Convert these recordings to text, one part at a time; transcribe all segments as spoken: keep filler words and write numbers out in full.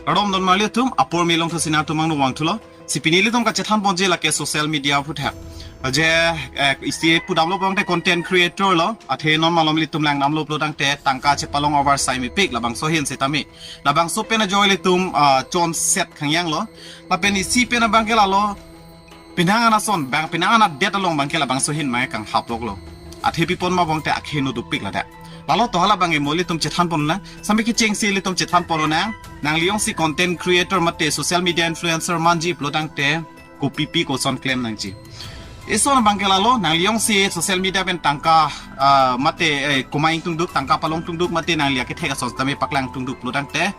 Kardom don marli atum, apor melong thusi nangtum angno vangthulo. Si pini ilitum kachethan ponji lake social media aphuthak. Je, eh, isi pudamlo bangte content creator lo, athe non malom ilitum langdamlo pulotangte tangka chepalong over sai mepik labangso ahin setame. Labangso pen ajoy ilitum, ah, chonset khangjanglo. Lapen isi pen abangke lalo, penang anason, bang penang anadet along abangke labangso ahin mai kanghaploklo. Athe pi pon ma bangte akheno dopik ladak. Lalo to hala abangke mo ilitum chethan ponnang, sami kechengsi ilitum chethan ponnang, nangli jongsi content creator mate social media influencer manji pulotangte, kopipi koson klem nangji. Ison abangke lalo, nangli jongsi social media pen tangka, ah, mate, eh, komai ingtungduk, tangka palong tungduk, mate nangli akethek ason tame paklang tungduk pulotangte,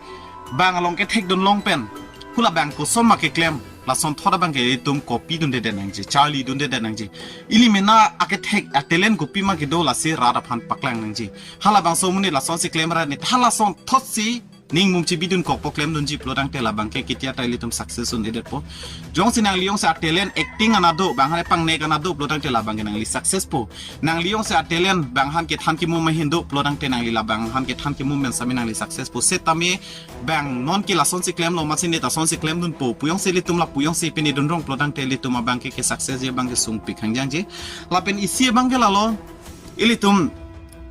bang along kethekdun long pen, hula bang koson ma keklem, lasonthot abangke ilitum kopi dundedet nangji, charli dundedet nangji. Ili mena akethek, atalent kopi ma kedo lasi rat aphan paklang nangji. Halabangso amonit lasonsi klem ra nit, halasonthotsi ning mum chibidun kokpo klemdunji pulotangte labangke ketia ta ilitum success un-edetpo. Jongsi nangli jongsi atalent acting an do, bang aphan pangnek an do pulotangte labangke nangli success po. Nangli jongsi atalent bang aphan kethan kemum ahin do pulotangte nangli labang aphan kethan kemum pen sami nangli success po. Setame bang non ke lasonsi klemlo, masi nit asonsi klemdunpo pu jongsi ilitum lapu jongsi pini dunrong pulotangte ilitum abangke ke success ji abangke sungpik hangjangji. Lapen isi abangke lalo, ilitum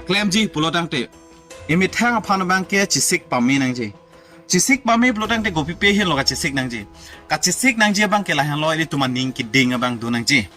klemji pulotangte, emethang aphan abangke chesik pame nangji. Chesik pame pulotangte kopipi ahinlo kachesik nangji. Kachesik nangji abangke lahenlo, ilitum aning keding abang do nangji.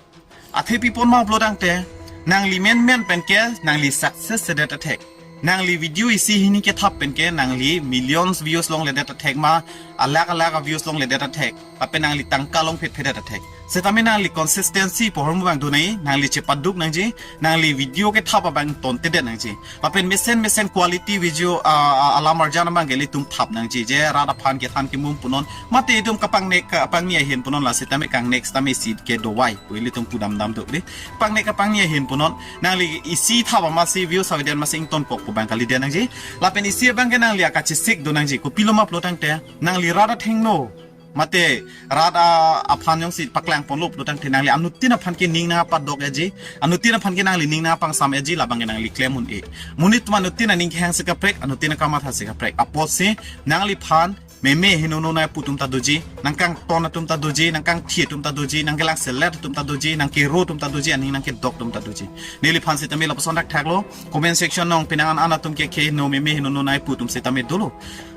Athe pi pon ma pulotangte, nangli menmen penke nangli success sedet athek. Nangli video isi hini kethap penke nangli millions views longledet athek ma, alakh alakh views longledet athek. Lapen nangli tangka longphetphedet athek. Setame nangli consistency pu ahormu abang do nangji, nangli chepaduk nangji, nangli video kethap abang tontedet nangji. Lapen mesen mesen quality video, ah, ah, alam arjan abangke ilitum thap nangji. Je rat aphan kethan kemum punon, mate itum kapangnek kapangni ahin punon, la setame kangnek setame isi ke dovai pu ilitum pudamdam duk di. Pangnek kapangni ahin punon, nangli isi thap amatsi views avedet amatsi ingtonkok pu abang kalidet nangji. Lapen isi abangke nangli akachesik do nangji. Kopilo ma pulotangte, nangli rat athengno mate rat a-, aphan jongsi paklang ponlo pulotangte nangli anuttin aphan ke ning nangpadok-eji, anuttin aphan ke nangli ning nangpangsam-eji, labangke nangli klem un-e. Monit atum anuttin aning kehang si kaprek, anuttin akamatha si kaprek. Apotsi nangliphan meme henono nangpu atum ta doji, nangkangton atum ta doji, nangkangthi atum ta doji, nangkelangselet atum ta doji, nangkero atum ta doji, aning nangkedok atum ta doji. Neliphan setame lapuson thakthaklo, comment section along penang an an atum ke keheno meme henono nangpu atum setame dolo.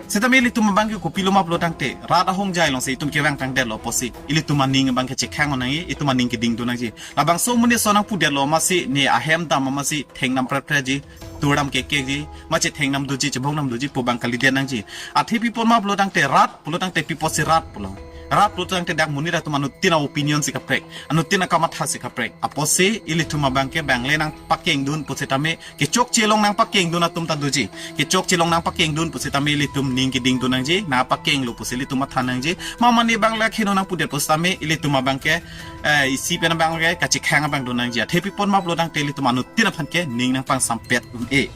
Setame ilitum abangke kopilo ma pulotangte, rat ahongjai alongsi itum kevang tangdetlo apotsi, ilitum aning abangke chekhang un nangji, itum aning keding do nangji. Labangso amonit ason nangpudetlo amatsi, ne ahem dam amatsi, thengnam prepre ji, turdam kekek ji, ma chethengnam doji, chebongnam doji pu abang kalidet nangji. Athe pi pon ma pulotangte rat, pulotangte pi apotsi rat pulo. Rat pulotangte dak monit atum anuttin a-opinion si kaprek, anuttin akamatha si kaprek. Apotsi ilitum abangke bang le nangpakengdun pu setame, kechokche along nangpakengdun atum ta doji. Kechokche along nangpakengdun pu setame ilitum ning keding do nangji, nangpakenglo pusi ilitum matha nangji. Ma mane bang le kheno nangpudet pu setame ilitum abangke, eh, isi pen abangke kachekhang abang do nangji. Athe pi pon ma pulotangte ilitum anuttin aphan ke ning nangpangsampet un-e.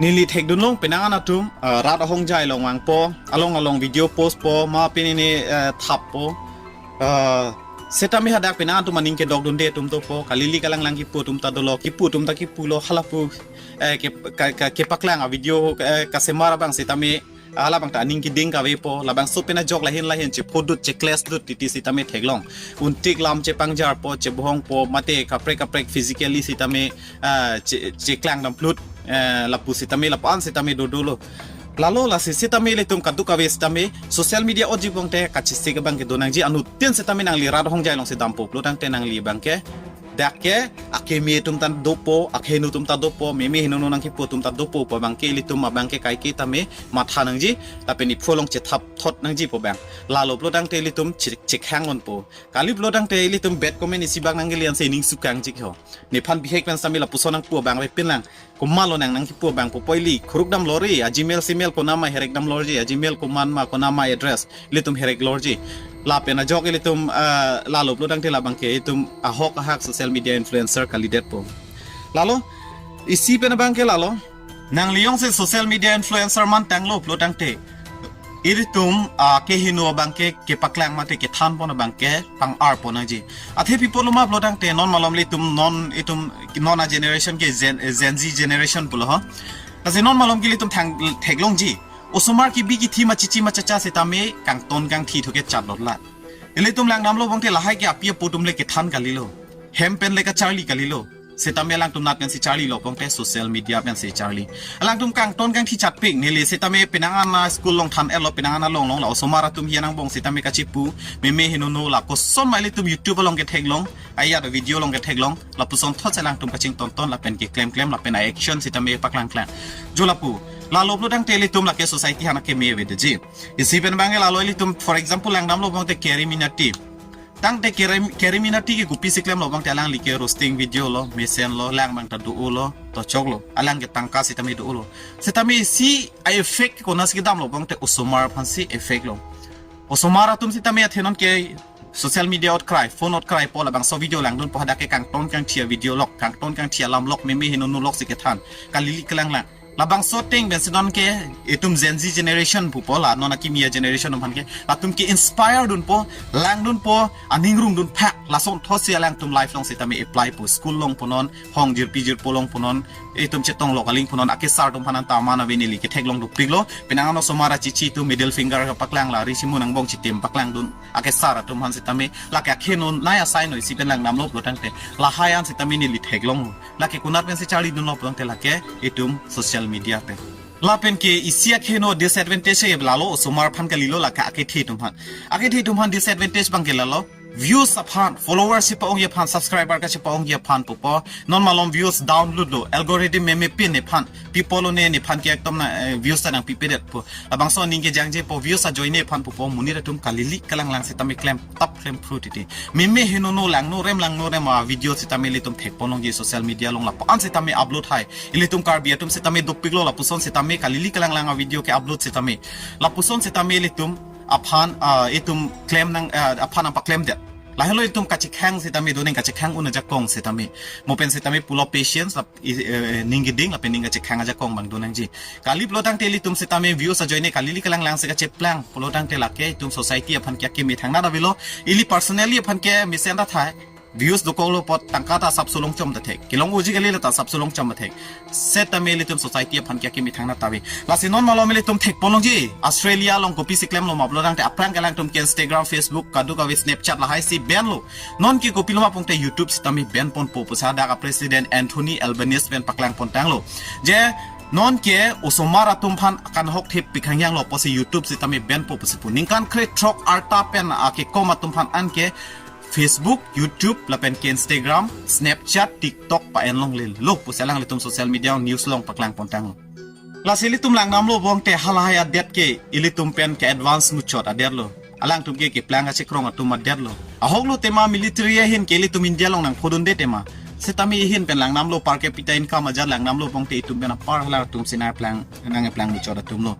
Neli thekdun long penang an atum, eh, rat ahongjai along vangpo, along along video post po, ma pini ni, eh, thappo. Eh, setame hadak penang atum aning kedokdunde atum dopo, kalili kalanglang kipu atum ta dolo, kipu atum ta kipulo, halapu, eh, ke, ka, ka, kepaklang a-video, eh, kasemar abang setame, halabang ta aning keding kavepo, labangso pen ajok lahin lahin chephodut, checlash dut titi setame theklong. Untik lam chepangjarpo, chebohongpo, mate kaprek kaprek physically setame, ah, che, cheklangdam plut, eh, lapu setame, lapu an setame dodolo. Lalo lasi setame ilitum kadokave setame social media otji pulotangte kachesik abangke do nangji, anuttin setame nangli rat ahongjai alongsi dampo pulotangte nangli abangke dak ke akeme atum ta dopo, akheno atum ta dopo, meme henono nangkipu atum ta dopo pu abangke ilitum abangke kaike tame matha nangji, lapen iphu along chethap thot nangji pu abang. Lalo pulotangte ilitum chek, chekhang unpo. Kali pulotangte ilitum bad comment isi bak nangkele ansi ning sukangji ho. Nephan bihek pen setame lapuson nangpu abang avepin lang. Komatlo nang nangkipu abang pu poili khuruk damlo ri, a-Gmail simel konama herekdamlo ri, a-Gmail komat ma konama address ilitum hereklo ri. Lapen ajok ilitum, eh, lalo pulotangte labangke itum ahok ahak social media influencer kalidetpo. Lalo isi pen abangke lalo, nangli jongsi social media influencer mantanglo pulotangte, ilitum, ah, keheno abangke kepaklang mate kethan pon abangke pang-arpo nangji. Athe pi pulo ma pulotangte non malom ilitum non itum non a-generation ke Gen, Gen Z generation pulo ho. Lasi non malom ke ilitum thang theklongji. Osomar kebi kethe ma chichi ma chacha setame kangton kangthi thu ke chat lot la. Ilitum langdamlo bangte lahai ke api apo atum le kethan kalilo. Hem pen le kacharli kalilo. Setame alangtum nat pensi charlilo bangte social media pensi charli. Alangtum kangton kangthi chatpik neli setame penang ana school along than-etlo, penang ana longlong la osomar atum hi angbong setame kachipu meme henono la koson ma ilitum YouTube along ketheklong, ayat video along ketheklong, lapuson thot si alangtum kachingtonton lapen keklem klem lapen a-action setame paklangklang. Jo lapu, lalo pulotangte ilitum lake society aphan akeme avedetji. Isi pen bangke lalo ilitum, for example, langdamlo bangte Carey Minati. Tangte Carey, Carey Minati ke kopisi klemlo bangte alangli ke roasting video lo, mesen lo, lang bang ta do-olo, tochoklo. Alang ke tangka setame do-olo. Setame isi a-effect konatsi kedamlo bangte osomar aphansi effect lo. Osomar atum setame athe non ke social media ot krai, phone ot kraipo labangso video langdunpo hadak ke kangton kangthi a-video lok, kangton kangthi alam lok, meme henono lok si kethan. Kalili kalanglang. Labangso ateng pensi non ke itum Gen Z generation pupo la non akimi a-generation atum aphan ke. Latum ke inspire dunpo, langdunpo, aning rungdun phak, lason thot si alangtum life along setame apply po, school along punon, hong jirpi jirpo along punon, itum chetong lok aling punon, akesar atum aphan anta aman ave neli ketheklong dopiklo, penang ano osomar achichi itum middle finger kapaklang la ri simu angbong chitim paklangdun, akesar atum aphan setame, lake akheno nai asai no isi pen langdamlo pulotangte, lahai an setame neli theklong. Lake konat pensi charlidunlo pulotangte lake itum social media pen. Lapen ke isi akheno disadvantage ke lalo osomar aphan kalilo lake akethe atum aphan. Akethe atum aphan disadvantage bangke lalo. Views aphan, followers chepa-ongji aphan, subscriber kachepa-ongji aphan pupo. Non malom views down lutlo. Algorithm meme pin nephan. People one nephan ke ekdom na, eh, views ta nangpipedetpo. Labangso aning kejangjepo views ajoine aphan pupo monit atum kalili kalanglang setame klem tap klem phru titi. Meme henono langno rem langno rem a-video setame ilitum thekponlongji social media along lapu-an setame upload hai. Ilitum Karbi atum setame dopiklo lapuson setame kalili kalanglang a-video ke-upload setame. Lapuson setame ilitum aphan, ah, itum klem nang, ah, aphan apa klemdet. Lahelo itum kachekhang setame doning kachekhang un ajakong setame. Mo pen setame pulo patience lap i, eh, ning keding lapen ning kachekhang ajakong bang donangji. Kali pulotangte ilitum setame views ajoine kalili kalanglang si kacheplang pulotangte lake itum society aphan ke akeme thangnat avelo. Ili personally aphan ke mesen ta thai. Views dokoklo apot tangka ta sapso longchom ta thek. Kelong-oji kali la ta sapso longchom ta thek. Setame ilitum society aphan ke akeme thangnat ave. Lasi non malom ilitum thekponlongji. Australia along kopisi klemlo ma pulotangte aphrang ke alangtum ke Instagram, Facebook, kadokave Snapchat lahai si ban lo. Non ke kopilo ma pulotangte YouTube setame ban ponpo pusi hadak a-President Anthony Albanese pen paklang pontanglo. Je non ke osomar atum aphan kanhok thip pikhang yanglo pusi YouTube setame banpo pusi pu. Ningkan krethrok arta pen akekom atum aphan anke Facebook, YouTube, lapen ke Instagram, Snapchat, TikTok pa-en longlelo pusi alanglitum social media news along paklang pontanglo. Lasi ilitum langdamlo bangte halahai adet ke ilitum pen ke advance muchot adetlo. Alangtum ke keplang kachekrong atum adetlo. Ahoklo tema military ahin ke ilitum India along nangphodunde tema. Setame ihin pen langdamlo per capita income ajat langdamlo bangte itum pen apar halatum si nangplang nangplang muchot atumlo.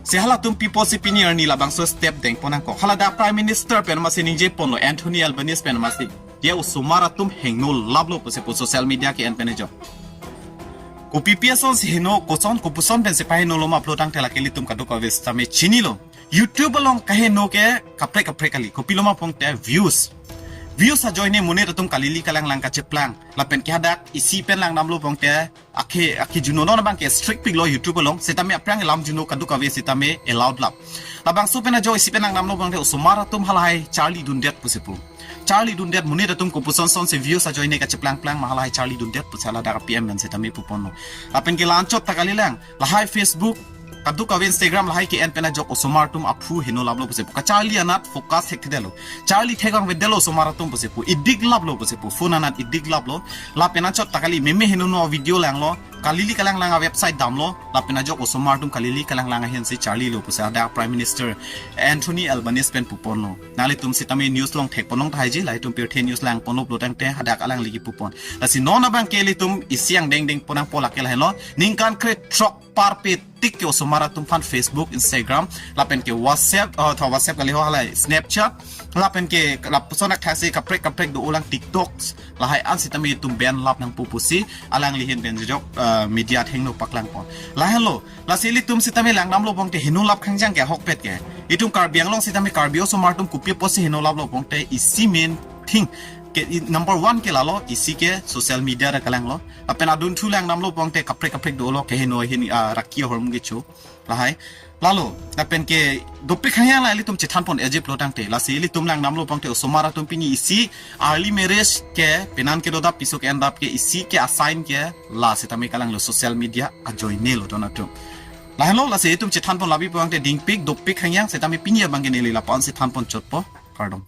Si halatum pipo si pini arni labangso step dengpon nangkok. Hala dak Prime Minister pen masi ningjeponlo Anthony Albanese pen masi. Dia osomar atum hengno laplo pusi pu social media ke-en pen ajok. Kopi pi ason si heno koson kopuson pensi pahenolo ma pulotangte lake ilitum kadokave setame chinilo. YouTube along kaheno ke kaprek kaprek kali. Kopilo ma pulotangte views. Views ajoine monit atum kalili kalanglang kacheplang. Lapen ke hadak isi pen langdamlo pulotangte akhe, akhe juno non abang ke strict piklo YouTube along. Setame aphrang alam juno kadokave setame allowed lap. Labangso pen ajok isi pen langdamlo pulotangte osomar atum halahai charlidundet pusi pu. Charlidundet monit atum kopuson son si views ajoine kacheplangplang ma halahai charlidundet pusi hala dak P M pen setame puponlo. Lapen ke la-anchot ta kalilang. Lahai Facebook, kadokave Instagram lahai ke-en pen ajok osomar atum aphu heno laplo pusi pu. Kacharli anat focus thekthedetlo. Charli thek vangvedetlo osomar atum pusi pu. Addict laplo pusi pu. Phone anat addict laplo. Lapen anchot ta kali meme henono video langlo. Kalili kalanglang a-website damlo. Lapen ajok osomar atum kalili kalanglang ahin si charlilo pusi hadak Prime Minister Anthony Albanese pen puponlo. Nanglitum setame news along thekponlong tahai ji, lahai itum pirthe news langponlo pulotangte hadak alangli kepupon. Lasi non abang ke ilitum isi angdeng dengpon nangpo lake lahelo. Ningkan krethrok parpe tik ke osomar atum aphan Facebook, Instagram, lapen ke WhatsApp, oh, tho WhatsApp kali ho halai, Snapchat, lapen ke lapuson akhasi kaprek kaprek do-olang TikTok, lahai an setame itum ban lap nangpo pusi, alangli ahin pen ajok, eh, media athengno paklangpon. Lahenlo, lasi ilitum setame langdamlo pulotangte heno lap khangjang ke ahokpet ke. Itum Karbi Anglong setame Karbi osomar atum kopi apotsi heno laplo pulotangte isi main thing. ke i- number one ke lalo, isi ke social media ta kelanglo. Lapen adunthu langdamlo pulote kaprek kaprek dolo, keheno hini, ah, raki ahormu kecho. Lahai. Lalo, lapen ke dopik hangyang la ilitum chethanpon ejiplo tangte. Lasi ilitum langdamlo pulote osomar atum pini isi early marriage ke penan kedo adap piso ke-endap ke isi ke asign ke la setame kelanglo, social media ajoinelo don atum. Lahenlo, lasi itum chethanpon labi pulote dingpik dopik hangyang setame pini abang ke neli lapu-an si thanpon chotpo. Kardom.